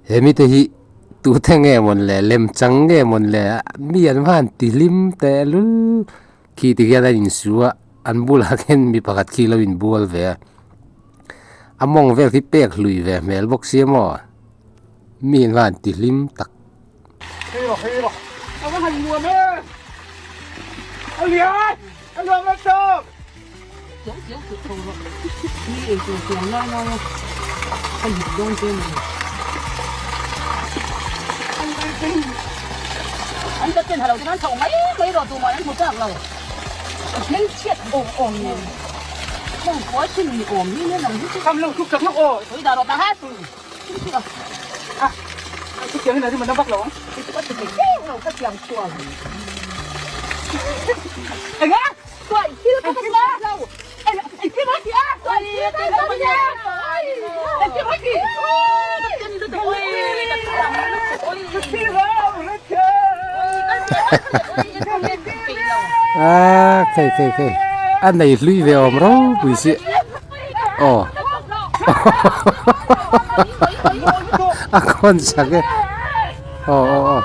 He mite hi tute nge mawn le lem chang nge mawn le mi an va han ti hlim teh lul khi ti hian a insu a an bulah khian mi pakhat khi lo inbual ve a a mawng vel khi pek hlui ve hmel bawk sia maw mi an va han ti hlim tak. Aaa khei khei khei a nei hlui ve awm ropui si aw a khawn chak e aw aw aw.